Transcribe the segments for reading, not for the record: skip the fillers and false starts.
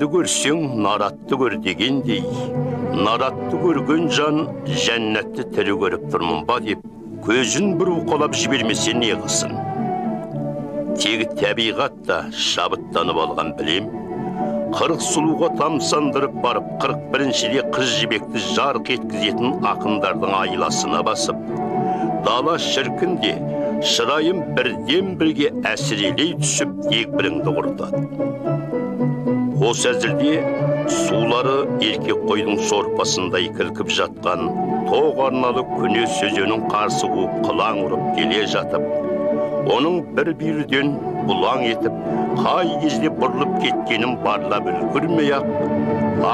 Жерді көрсең, наратты көр дегендей, наратты көрген жан жәннатты тірі көріп тұрмын ба деп, көзін бір уқалап жібермесе не қылсын? Тегі табиғат та шабыттанып алған білем, 40 сұлуға тамсандырып барып, 41-шіде қыз жібекті жарқ еткізетін ақындардың айласына басып, дала шіркінде шырайын бірден бірге әсірелей түсіп дегбіріңді құртады. Осы әзірде сулары еркек қойдың сорпасындай кілкіп жатқан тоқ арналы күне сөзенің қарсы қуып қылаң ұрып келе жатып, оның бір бүйірден бұлаң етіп, қай кезде бұрылып кеткенін барлап үлгермей-ақ,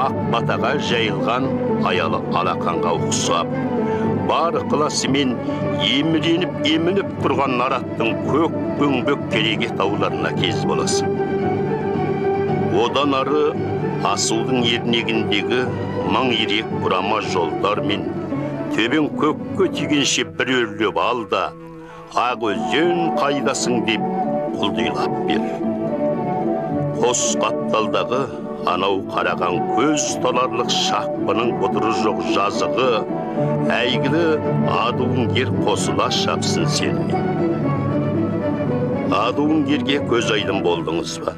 ақ батаға жайылған аялы алақанға ұқсап, бар ықыласымен еміреніп емініп тұрған нараттың көк өңбек кереге тауларына кез боласың. Одан ары асудың ернегіндегі мың ирек бұрама жолдармен төбең көкке тигенше бір өрлеп ал да, ақ өзен қайдасың деп құлдилап бер. Қос қапталдағы анау қараған көз таларлық шақпының бұдыры жоқ жазығы, әйгілі Адуынгер қосыла шапсын сенімен. Адуынгерге көз айдын болдыңыз ба?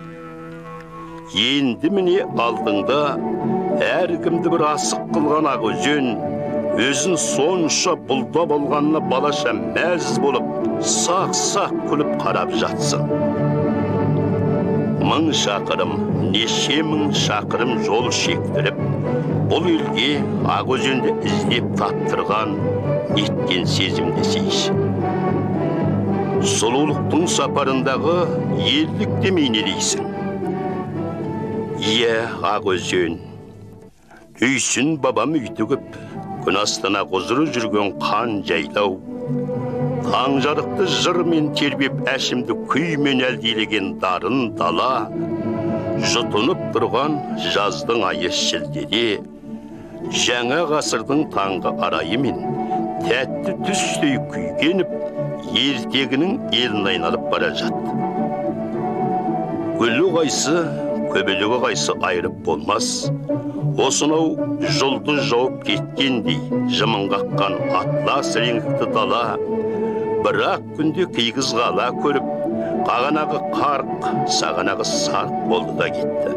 Енді міне алдыңда әркімді бір асық қылған ақ өзен, өзін сонша бұлдап алғанына балаша мәз болып, сақ-сақ күліп қарап жатсын. Мың шақырым, неше мың шақырым жол шектіріп, бұл елге ақ өзенді іздеп таптырған неткен сезім десейші. Сұлулықтың сапарындағы елдік демей не дейсің? Ие, ақ өзен, үйсін бабам үйтігіп, күн астына құзыры жүрген қан жайлау, таң жарықты жырмен тербеп әшімді күймен әлдилеген дарын дала, жұтынып тұрған жаздың айы шілдеде, жаңа ғасырдың таңғы арайымен тәтті түстей күйгеніп, ертегінің елін айналып бара жатты. Гүлі қайсы, көбелігі қайсы айырып болмас, осынау жұлдыз жауып кеткендей жымың қаққан атлас реңкті дала, бірақ күнде кигіз қала көріп, қағанағы қарқ, сағанағы сарқ болды да кетті.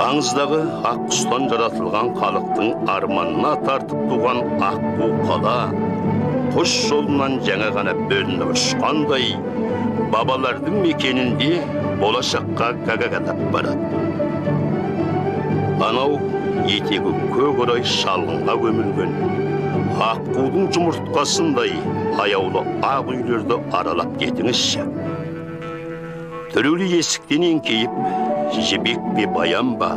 Аңыздағы ақ құстан жаратылған халықтың арманына тартып туған аққу қала, құс жолынан жаңа ғана бөлініп ұшқандай, бабалардың мекенінде болашаққа гагагатап барады. Анау етегі көк орай шалғынға көмілген, аққудың жұмыртқасындай аяулы ақ үйлерді аралап кетіңізші. Түрулі есіктен еңкейіп, жібек пе баян ба,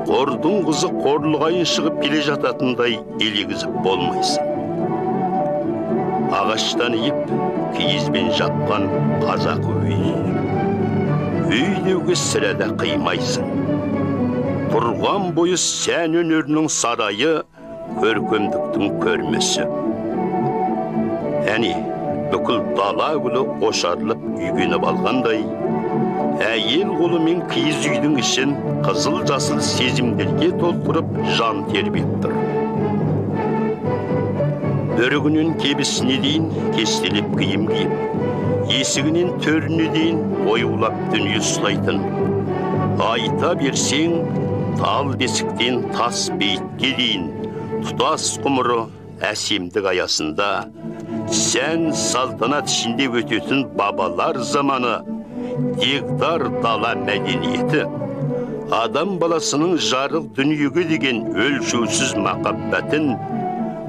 қордың қызы қорлығайын шығып келе жататындай елегізіп болмайсың. Ағаштан иіп, киізбен жапқан қазақ үй. Үй деуге сірә де қимайсың. Тұрған бойы сән өнерінің сарайы, көркемдіктің көрмесі. Әне, бүкіл дала гүлі ошарылып үйгеніп алғандай, әйел қолымен киіз үйдің ішін қызыл жасыл сезімдерге толтырып жан тербеп тұр. Бөрігінен кебісіне дейін кестелеп киім киіп, есігінен төріне дейін оюлап дүние ұстайтын. Айта берсең, тал бесіктен тас бейітке дейін тұтас ғұмыры әсемдік аясында сән салтанат ішінде өтетін бабалар заманы, дегдар дала мәдениеті, адам баласының жарық дүниеге деген өлшеусіз махаббатын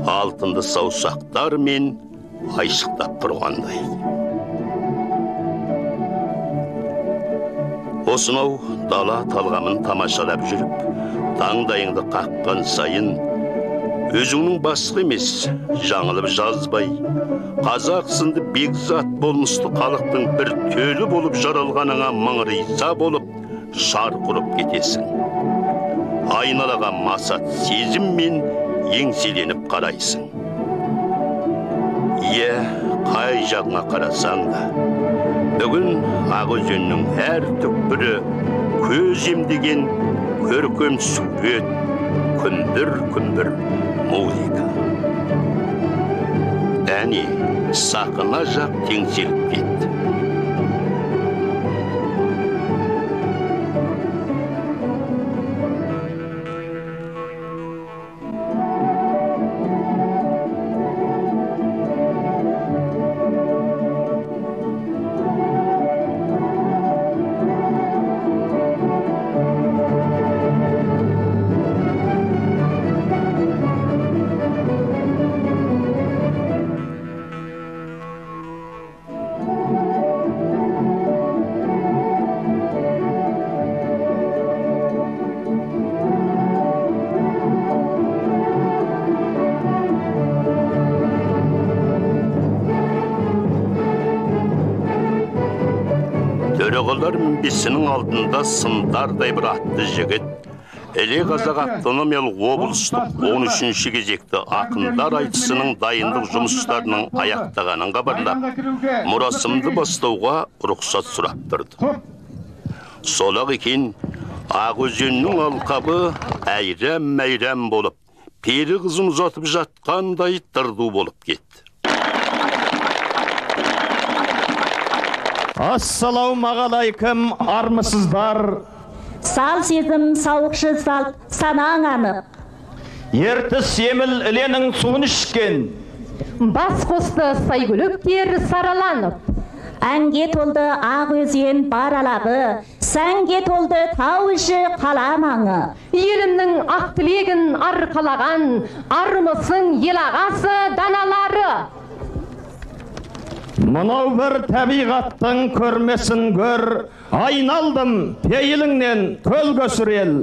алтынды саусақтармен айшықтап тұрғандай. Осынау дала талғамын тамашалап жүріп, таңдайыңды қаққан сайын, өзіңнің басқа емес, жаңылып жазбай, қазақ сынды бекзат болмысты халықтың бір төлі болып жаралғаныңа мың риза болып, шарқ ұрып кетесің. Айналаға масат сезіммен еңселеніп қарайсың. Иә, қай жағыңа қарасаң да, бүгін ақ өзеннің әр түкпірі көз емдеген көркем сурет, күмбір-күмбір музыка. Әне, сақына жақ теңселіп кетті. Төреғалар мінбесінің алдында сындардай бір атты жігіт, Іле Қазақ автономиялық облыстық 13-ші кезекті ақындар айтысының дайындық жұмыстарының аяқтағанын хабарлап, мұрасымды бастауға рұқсат сұрап тұрды. Солақ екен, Ақ өзеннің алқабы әйрәм-мәйрәм болып, пері қызын ұзатып жатқандай дырду болып кетті. Ассалаумағалайкүм, армысыздар. Сал сезім, сауықшы салт, санаң анық. Ертіс еміл іленің суын ішкен. Бас қосты сайгүліктер сараланып. Әнге толды ақ өзен бар алабы, сәнге толды тау іші қала маңы. Елімнің ақ тілегін арқалаған, армысың ел ағасы даналары. Мынау бір табиғаттың көрмесін көр, айналдым пейіліңнен көл көсір ел.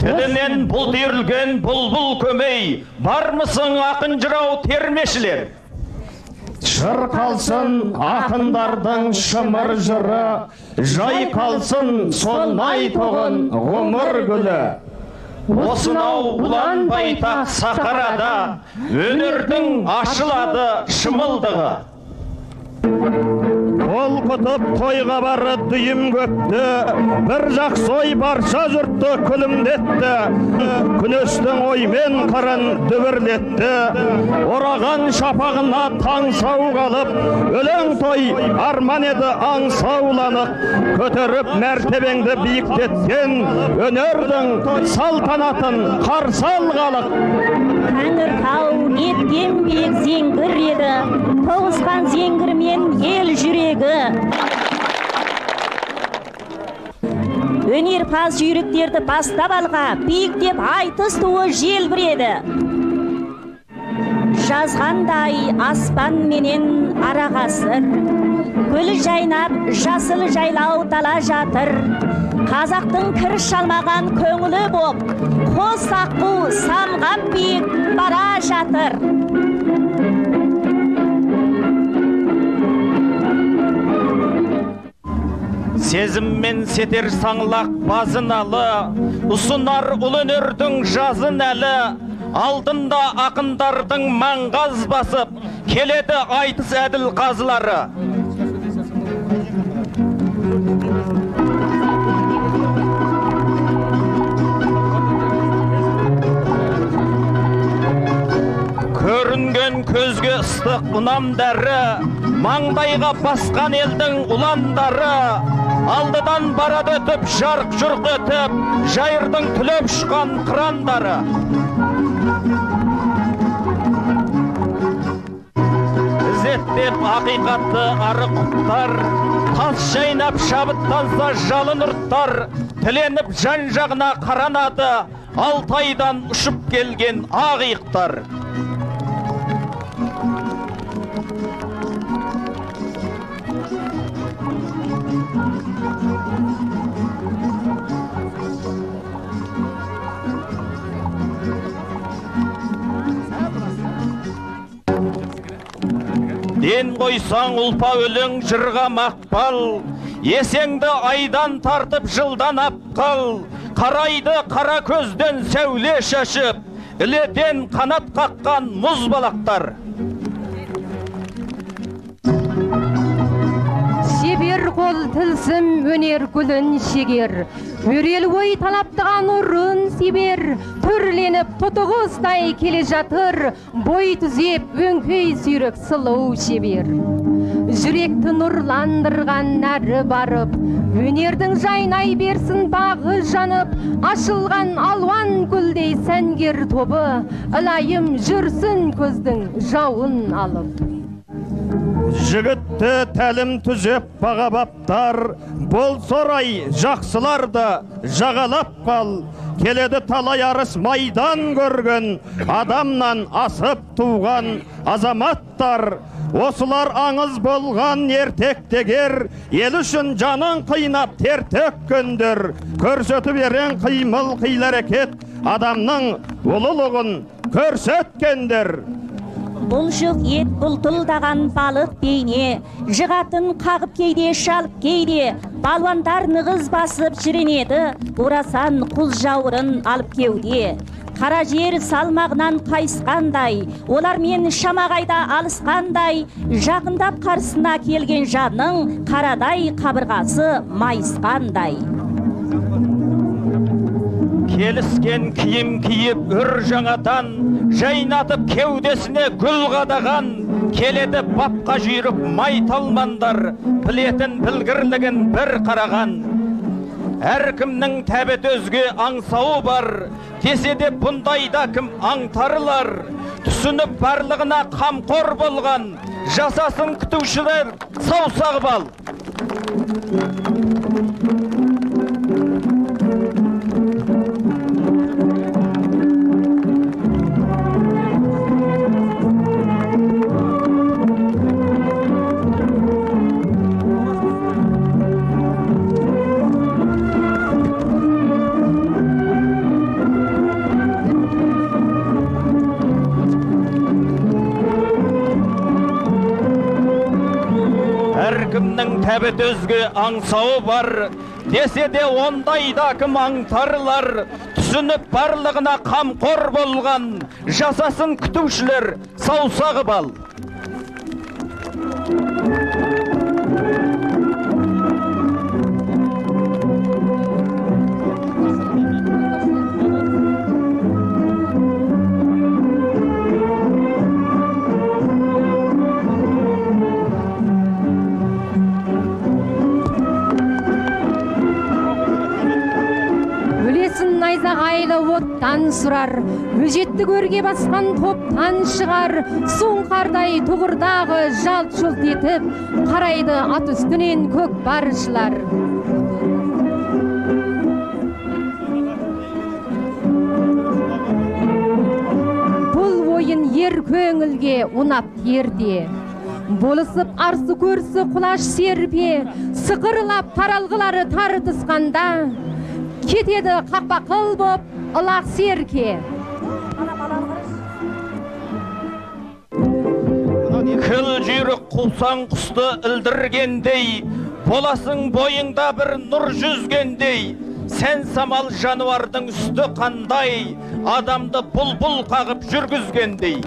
Тілінен бұлт үйірілген бұлбұл көмей, бармысың ақын жырау термешілер. Шыр қалсын ақындардың шымыр жыры, жай қалсын сонмай тоғын ғұмыр гүлі. Осынау ұлан байтақ сахарада өнердің ашылады шымылдығы. Толқытып тойға бары дүйім көпті, бір жақсы ой барша жұртты күлімдетті, күнештің оймен қырын дүбірлетті, ораған шапағына таң сау қалып, өлең той арман еді аңсауланып, көтеріп мәртебеңді биіктеткен өнердің салтанатын қарсы алғалық. Тәңіртау неткен биік зеңгір еді, тоғысқан зеңгірмен ел жүрегі. Өнерпаз жүйріктерді бастап алға, биіктеп айтыс туы желбіреді. Жазғандай аспан менен арағасыр, гүл жайнап жасыл жайлау дала жатыр. Қазақтың кір шалмаған көңілі боп, қос аққу самғап биік бара жатыр. Сезіммен сетер саңлақ базыналы, ұсынар ұлы өнердің жазын әлі, алдында ақындардың маңғаз басып, келеді айтыс әділ қазылары. Көрінген көзге ыстық ұнам дәрі, маңдайға басқан елдің ұландары, алдыдан барады өтіп, жарқ жұрқ өтіп, жайырдың түлеп ұшқан қырандары. Ізеттеп ақиқатты ары құптар, тас жайнап шабыттанса жалын ұрттар, тіленіп жан жағына қаранады, Алтайдан ұшып келген ақ иықтар. Ден қойсаң ұлпа өлең жырға мақпал, есеңді айдан тартып жылдан апқал, қарайды қара көзден сәуле шашып, іледен қанат қаққан мұз балақтар. Шебер қол тілсім өнер гүлін шегер. Өрел ой талаптаған ұрын себер, түрленіп тотығыздай келе жатыр, бой түзеп өңкей сүйрік сұлу шебер. Жүректі нұрландырған нәрі барып, өнердің жайнай берсін бағы жанып, ашылған алуан гүлдей сәнгер тобы, ылайым жүрсін көздің жауын алып. Жігітті тәлім түзеп баға баптар, бол сорай жақсыларды жағалап қал. Келеді талай арыс майдан көрген, адамнан асып туған азаматтар. Осылар аңыз болған ертектегер, ел үшін жанын қинап тер төккендер. Көрсетіп ерен қимыл қилы әрекет, адамның ұлылығын көрсеткендер. Бұл жүк ет бұлтылдаған балық бейне, жығатын қағып кейде шалып кейде, балуандар нығыз басып жиренеді, орасан құз жауырын алып кеуде. Қара жер салмағынан қайысқандай, олармен шамағайда алысқандай, жақындап қарсына келген жанның қарадай қабырғасы майысқандай. Келіскен киім киіп үр жаңадан, жайнатып кеудесіне гүл қадаған, келеді бапқа жүйрік майталмандар, білетін білгірлігін бір қараған. Әркімнің тәбет өзге аңсауы бар, десе де бұндайда кім аңтарылар, түсініп барлығына қамқор болған, жасасын күтушілер саусағы бал. Әркімнің тәбет өзге аңсауы бар, десе де ондайда кім аңтарылар, түсініп барлығына қамқор болған, жасасын күтушілер саусағы бал. Найзағайлы оттан сұрар, өжетті көрге басқан топтан шығар, сұңқардай тұғырдағы жалт-жұлт етіп, қарайды ат үстінен көкпаршылар. Бұл ойын ер көңілге ұнап ерде. Болысып арсы көрсі құлаш серпе, сықырлап таралғылары тартысқанда, кетеді қақпақыл боп ылақ серке. Кіл жүйрік қусаң құсты ілдіргендей, боласың бойыңда бір нұр жүзгендей, сән самал жануардың үсті қандай, адамды бұлбұл қағып жүргізгендей.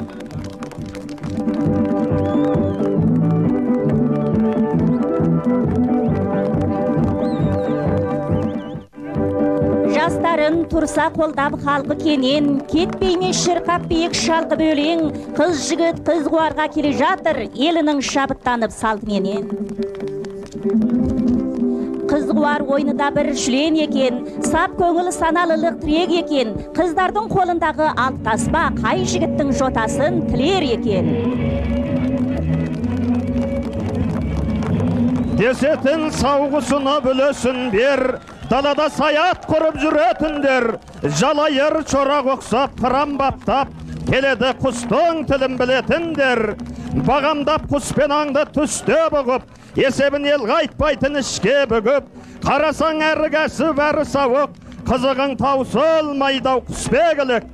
Жастарын тұрса қолдап халқы кенен, кетпейме шырқап биік шалқып өлең, қыз жігіт қыз қуарға келе жатыр, елінің шабыттанып салтыменен. Қыз қуар ойныда бір шүлен екен, сап көңіл саналылық тірек екен, қыздардың қолындағы алт таспа қай жігіттің жотасын тілер екен. Десетін сауғысына бүлесін бер, далада саят құрып жүретіндер, жалайыр шорақ ұқсап қыран баптап, келеді құстың тілін білетіндер, бағамдап құспен аңды түсте бұғып, есебін елге айтпайтын ішке бүгіп, қарасаң әрі кәсіп әрі сауық, қызығың таусылмайды ау құсбегілік.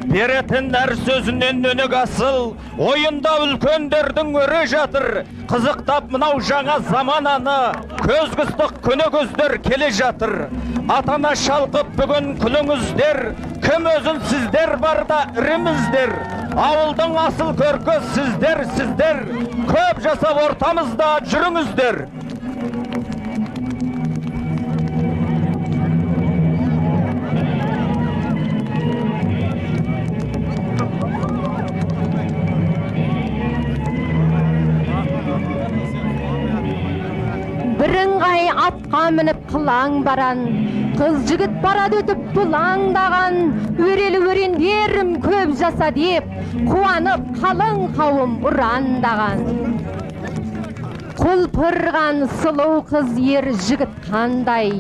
Беретін әр сөзінен өнік асыл, ойында үлкендердің өрі жатыр, қызықтап мынау жаңа замананы, көз қыстық көне көздер келе жатыр. Атана шалқып бүгін күліңіздер, кім өзін сіздер барда іріміздер, ауылдың асыл көркі сіздер, сіздер, көп жасап ортамызда жүріңіздер. Біріңғай атқа мініп қылаң баран, қыз жігіт барады өтіп бұлаңдаған, өрелі өрендерім көп жаса деп, қуанып қалың қауым ұрандаған. Құлпырған сұлу қыз ер жігіт қандай,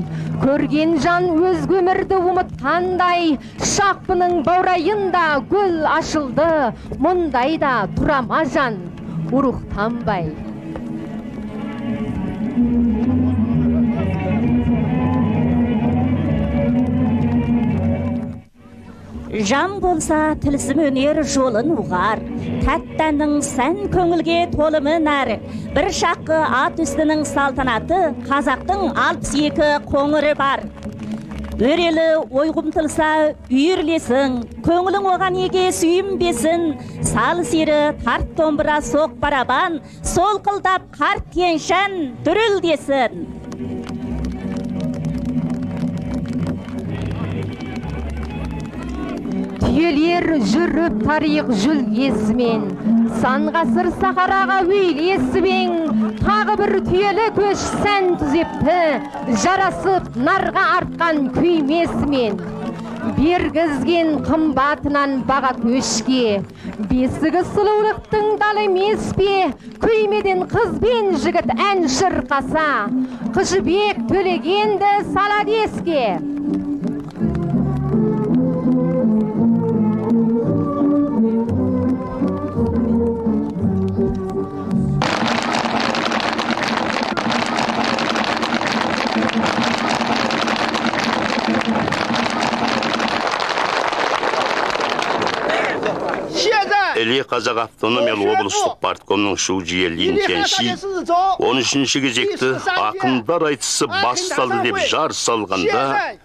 көрген жан өз өмірді ұмытқандай, шақпының баурайында гүл ашылды, мұндайда тұрама жан ұруқтанбай. Жан болса тілсім өнер жолын ұғар, тәттәнің сән көңілге толымы нәр. Бір шақы ат үстінің салтанаты, қазақтың 62 қоңыры бар. Өрелі ой құмтылса үйірлесің, көңілің оған неге сүйінбесін, сал сері тарт домбыра соқ барабан, солқылдап қарт кеншән дүрілдесін. Түйелер жүріп тарих жүлгесімен, сан ғасыр сахараға үйлесімен, тағы бір түйелі көш сән түзепті, жарасып нарға артқан күймесімен. Бергізген қымбатынан баға көшке, бесігі сұлулықтың далы емес пе, күймеден қыз бен жігіт ән шырқаса, Қыжыбек Төлегенді салады еске. Іле Қазақ автономиялы облыстық парткомның Шужие Лин Тяньши 13-ші кезекті ақындар айтысы басталды деп жар салғанда,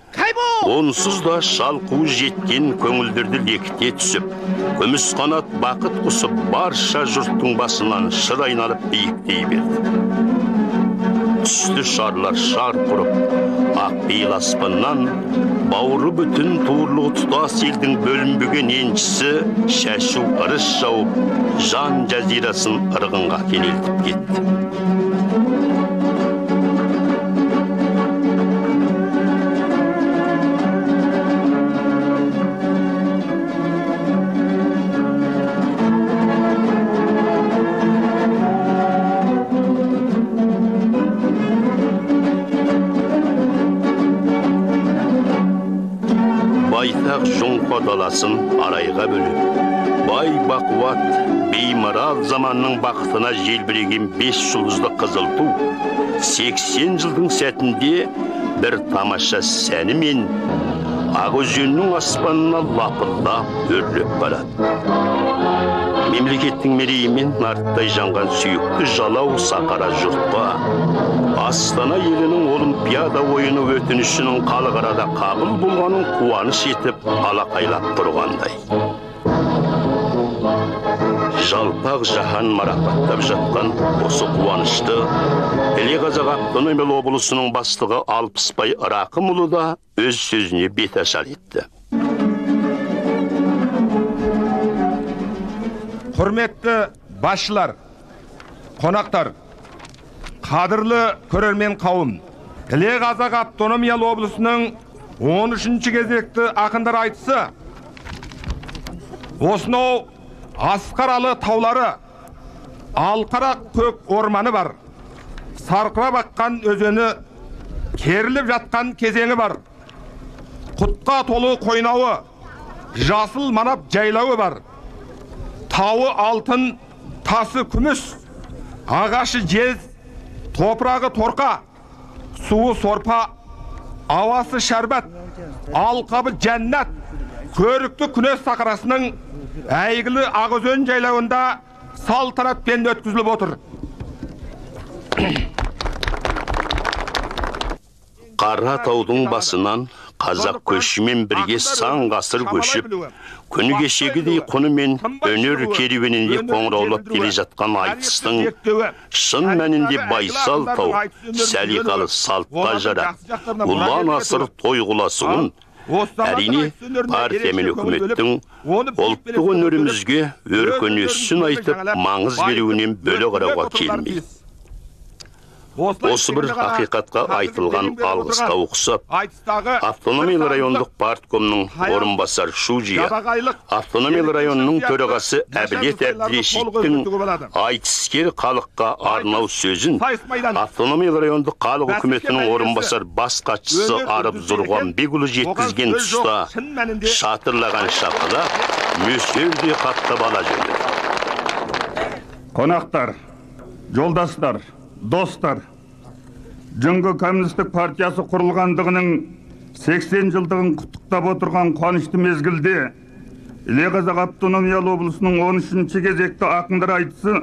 онсыз да шалқуы жеткен көңілдерді лекіте түсіп, күміс қанат бақыт құсы барша жұрттың басынан шыр айналып биіктей берді. Түсті шарлар шар құрып, ақ бейіл аспаннан бауыры бүтін туырлығы тұтас елдің бөлінбеген еншісі шашу ырыс жауып, жан жазирасын ырғынға кенелтіп кетті. Байтақ жоңқа даласын арайға бөліп, бай бақуат, беймарал заманның бақытына желбіреген 5 жұлдызды қызыл ту 80 жылдың сәтінде бір тамаша сәнімен Ақ өзеннің аспанына лапылдап өрлеп барады. Мемлекеттің мерейімен нарттай жанған сүйікті жалау сақара жұртқа Астана елінің Олимпиада ойыны өтінішінің халық арада қабыл болғанын қуаныш етіп алақайлап тұрғандай. Жалпақ жаһан марапаттап жатқан осы қуанышты Іле Қазақ автономиялы облысының бастығы Алпысбай Рақымұлы да өз сөзіне бет ашар етті. Құрметті басшылар, қонақтар, қадірлі көрермен қауым, Іле Қазақ автономиялы облысының 13-ші кезекті ақындар айтысы осынау асқаралы таулары, алқарақ көк орманы бар, сарқырап аққан өзені, керіліп жатқан кезеңі бар, құтқа толы қойнауы, жасыл манап жайлауы бар, тауы алтын, тасы күміс, ағашы жез, топырағы торқа, суы сорпа, ауасы шәрбәт, алқабы жәннат, көрікті Күнес сахарасының әйгілі Ақөзен жайлауында салтанатпен өткізіліп отыр. Қара таудың басынан қазақ көшімен бірге сан ғасыр көшіп, күні кешегідей құнымен өнер керуенінде қоңыраулап келе жатқан айтыстың шын мәнінде байсал тау, сәлиқалы салтқа жарап, ұлан асыр той құласуын әрине партия мен үкіметтің ұлттық өнерімізге өркөн өссін айтып маңыз беруінен бөле қарауға келмейді. Осы бір ақиқатқа айтылған алғысқа ұқсап, автономиялы райондық парткомның орынбасар Шужия, автономиялы районының төрағасы Әбілет Әбдірешиттің айтыскер халыққа арнау сөзін автономиялы райондық халық үкіметінің орынбасар бас хатшысы Арып Зұрғанбекұлы жеткізген тұста шатырлаған шапалақ мөсердей қаптап ала жөнелді. Қонақтар, жолдастар, достар, Жүңгі Коммунистік партиясы құрылғандығының 80 жылдығын құттықтап отырған қуанышты мезгілде Іле Қазақ автономиялы облысының 13-ші кезекті ақындар айтысы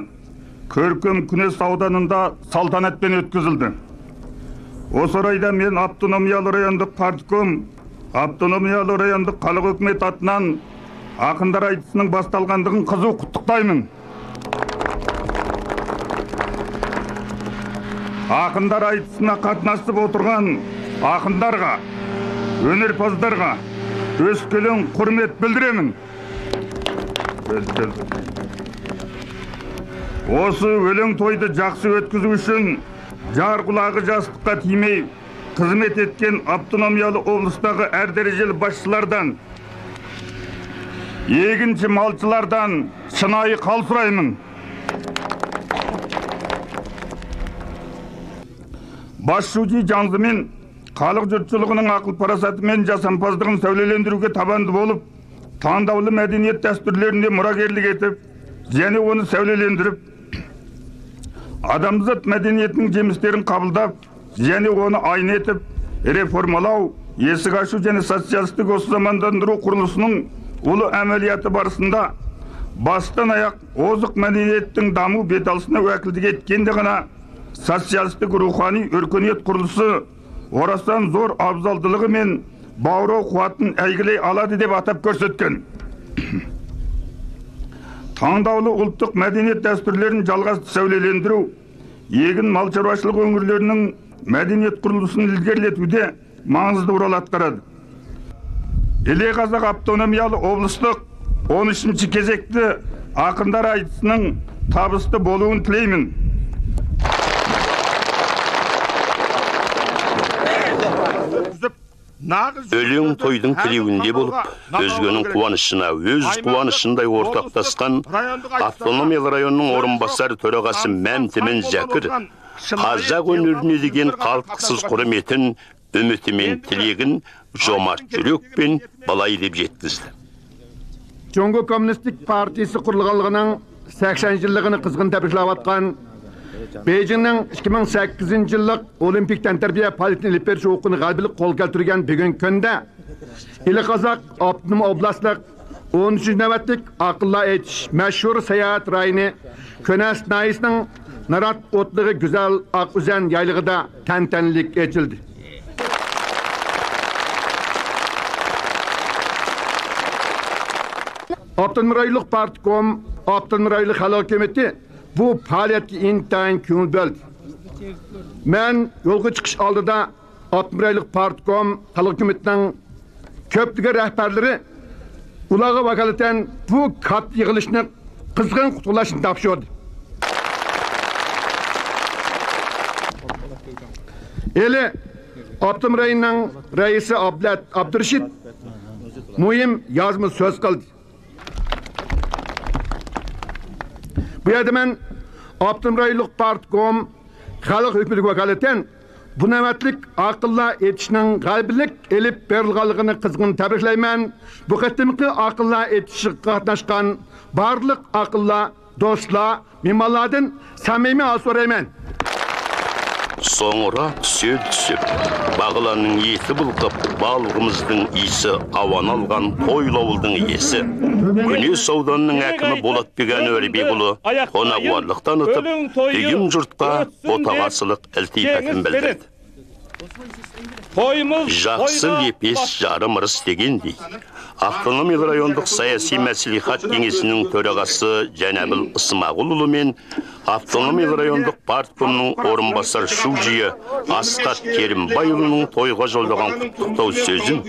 көркем Күнес ауданында салтанатпен өткізілді. Осы орайда мен автономиялы райондық партком, автономиялы райондық халық үкімет атынан ақындар айтысының басталғандығын қызу құттықтаймын. Ақындар айтысына қатынасып отырған ақындарға, өнерпаздарға өскелең құрмет білдіремін. Осы өлең тойды жақсы өткізу үшін жар құлағы жастыққа тимей қызмет еткен автономиялы облыстағы әр дәрежелі басшылардан, егінші малшылардан шынайы қал сұраймын. Бас Шужи Жанзымен халық жұртшылығының ақыл парасаты мен жасампаздығын сәулелендіруге табанды болып, таңдаулы мәдениет дәстүрлеріне мұрагерлік етіп, және оны сәулелендіріп, адамзат мәдениетінің жемістерін қабылдап, және оны айна етіп, реформалау, есік ашу және социалистік осы замандандыру құрылысының ұлы әмәлияты барысында бастан аяқ озық мәдениеттің даму беталысына уәкілдік еткенде ғана социалистік рухани өркениет құрылысы орасан зор абзалдылығы мен баурау қуатын әйгілей алады деп атап көрсеткен. Таңдаулы ұлттық мәдениет дәстүрлерін жалғасты сәулелендіру, егін мал шаруашылығы өңірлерінің мәдениет құрылысын ілгерілетуде маңызды рөл атқарады. Іле Қазақ автономиялы облыстық 13-ші кезекті ақындар айтысының табысты болуын тілеймін. Өлең тойдың тілеуінде болып, өзгенің қуанышына өз қуанышындай ортақтасқан автономиялы районның орынбасары төрағасы Мәмтімен Зәкір қазақ өнеріне деген қалтқысыз құрметін, үміті мен тілегін жомарт жүрекпен былай деп жеткізді. Жоңғы Коммунистік партиясы құрылғанлығының 80 жылдығын қызғын тәбриклап атқан Бейжіңнің 2008 жылдық Олимпик тәнтәрбие фаалиятini ilib berish huquqini g'alabalik qo'lga keltirgan bugungi kunda Ili Qazaq avtonom oblastlik 13 navbatlik aqllar aytish mashhur sayohat rayoni Ko'nas nahiyasining Narat o'tlig'i go'zal Oquzan yaylig'ida tantanalik ochildi. Avtonom rayonlik partkom, avtonom rayonlik xalq hukumati bu faaliyatga intayin ko'ngil bo'ldi. Men yo'lga chiqish oldida avtonom rayonlik partkom, xalq hukumatining ko'plagan rahbarlari ularga vakolatan bu katta yig'ilishni qizg'in qutlashni topshirdi. Eli avtonom rayonining raisi Abdulat Abdurashid muhim yozma so'z qildi. Bu yerda men avtonom rayonlik partkom, xalq hukumati vakolatan bu navbatlik aqllar etishning g'alabalik elib berilganligini qizg'in tabriklayman. Bu qatimqi aqllar etishga qatnashgan barliq aqllar, do'stlar, mehmonlardan samimiy so'rayman. Соңыра түсер түсіп, бағыланның еті бұлқып, балығымыздың иісі ауан алған тойлауылдың иесі. Күнес ауданының әкімі Болатбек Әнуарбекұлы қонақуарлық танытып, дүйім жұртқа отағасылық ілтипатын білдірді. Жақсы лепес жарым ырыс дегендей, автономиялы райондық саяси мәслихат кеңесінің төрағасы Жәнәбіл Ысмағұлұлы мен автономиялы райондық парткомның орынбасар Шужия Асқат Керімбайұлының тойға жолдаған құттықтау сөзін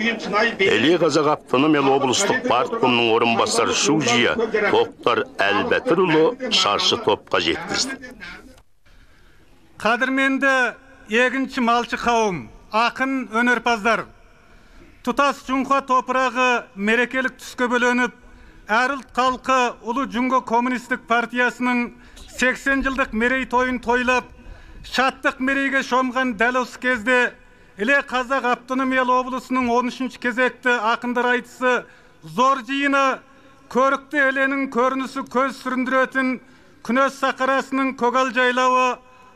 Іле Қазақ автономиялы облыстық парткомның орынбасар Шужия Тоқтар Әлбәтірұлы шаршы топқа жеткізді. Қадірменді егінші малшы қауым, ақын өнерпаздар, тұтас Жұңға топырағы мерекелік түске бөленіп, әр ұлт халқы ұлы Жұңға коммунистік партиясының 80 жылдық мерейтойын тойлап, шаттық мерейге шомған дәл осы кезде Іле Қазақ автономиялы облысының 13-ші кезекті ақындар айтысы зор жиыны көрікті Іленің көрінісі көз сүріндіретін Күнөз сақарасының көгал жайлауы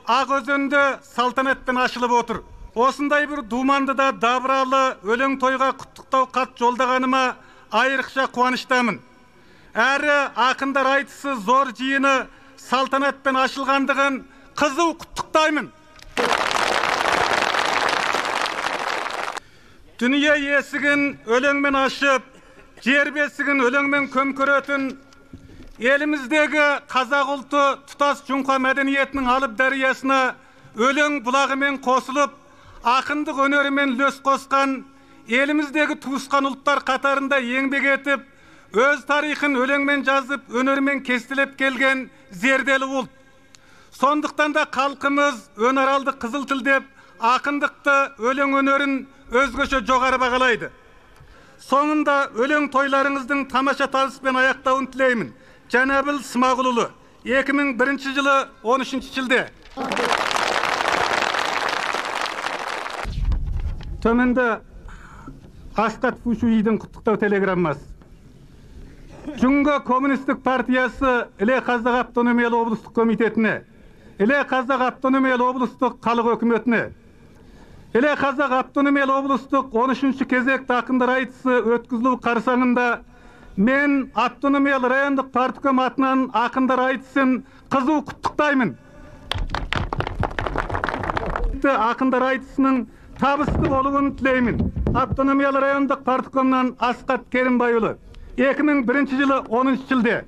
Ақ өзенде салтанатпен ашылып отыр. Осындай бір думанды да дабыралы өлең тойға құттықтау хат жолдағаныма айрықша қуаныштамын. Әрі ақындар айтысы зор жиыны салтанатпен ашылғандығын қызу құттықтаймын. Дүние есігін өлеңмен ашып, жер бесігін өлеңмен көмкеретін еліміздегі қазақ ұлты тұтас Жұңқа мәдениетінің алып дариясына өлең бұлағымен қосылып, ақындық өнерімен үлес қосқан еліміздегі туысқан ұлттар қатарында еңбек етіп, өз тарихын өлеңмен жазып, өнермен кестелеп келген зерделі ұлт. Сондықтан да халқымыз өнералды қызыл тіл деп, ақындықты, өлең өнерін өзгеше жоғары бағалайды. Соңында өлең тойларыңыздың тамаша табыспен аяқтауын тілеймін. Жәнәбіл Смағұлұлы, 2001 жылы 13 шілде. Төменде Асқат Фушуидің құттықтау телеграммасы. Жұңға коммунистік партиясы Іле Қазақ автономиялы облыстық комитетіне, Іле Қазақ автономиялы облыстық халық өкіметіне, Іле Қазақ автономиялы облыстық 13-ші кезекті ақындар айтысы өткізілу қарсаңында мен автономиялы райондық партком атынан ақындар айтысын қызу құттықтаймын. Ақындар айтысының табысты болуын тілеймін. Автономиялы райондық парткомнан Асқат Керімбайұлы, 2001 жылы 10 шілде.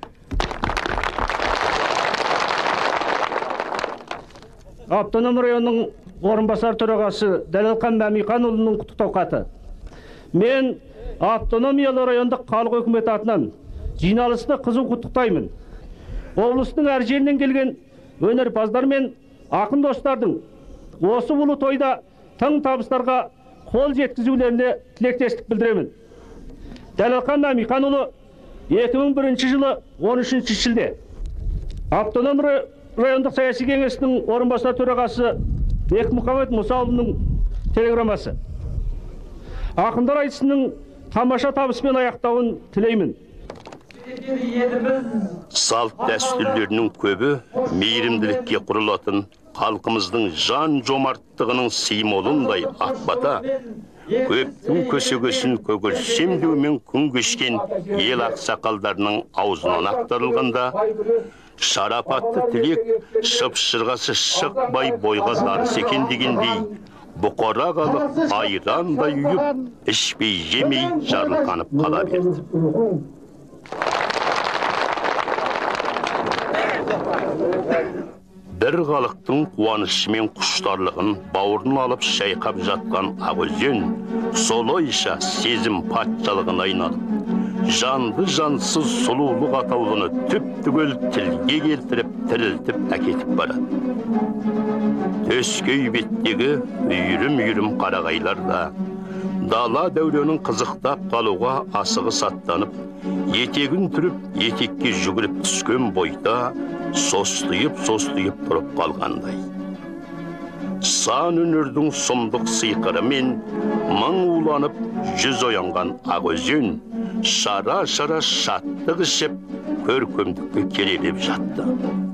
Автоном районының орынбасар төрағасы Дәлелқан Мәмиқанұлының құттықтау хаты. Мен автономиялы райондық халық өкіметі атынан жиналысты қызу құттықтаймын. Облыстың әр жерінен келген өнерпаздар мен ақын достардың осы ұлы тойда тың табыстарға қол жеткізулеріне тілектестік білдіремін. Дәлелқан Мәмиқанұлы, 2001 жылы 13 шілде. Автоном райондық саяси кеңесінің орынбасар төрағасы Бекмұхамед Мұсаұлының телеграммасы. Ақындар айтысының тамаша табыспен аяқтауын тілеймін. Салт дәстүрлерінің көбі мейірімділікке құрылатын халқымыздың жан жомарттығының символындай ақ бата, көптің көсегесін көгерсем деумен күн кешкен ел ақсақалдарының аузынан ақтарылғанда, шарапатты тілек шып-шырғасы шықпай бойға дарыс екен дегендей, бұқара халық айрандай үйіп, ішпей жемей жарылқанып қала берді. Бір халықтың қуанышы мен құштарлығын бауырын алып шайқап жатқан Ақ өзен солайша сезім патшалығына айналып, жанды жансыз сұлулық атаулыны түп-түгел тілге келтіріп, тірілтіп әкетіп барады. Төскей беттегі үйірім-үйірім қарағайлар да дала дәуренін қызықтап қалуға асығы саттанып, етегін түріп, етекке жүгіріп түскен бойда состиып-состиып тұрып қалғандай. Сан өнердің сұмдық сиқырымен мың уланып жүз оянған Ақ өзен шара-шара шаттық ішіп, көркемдікке келелеп жатты.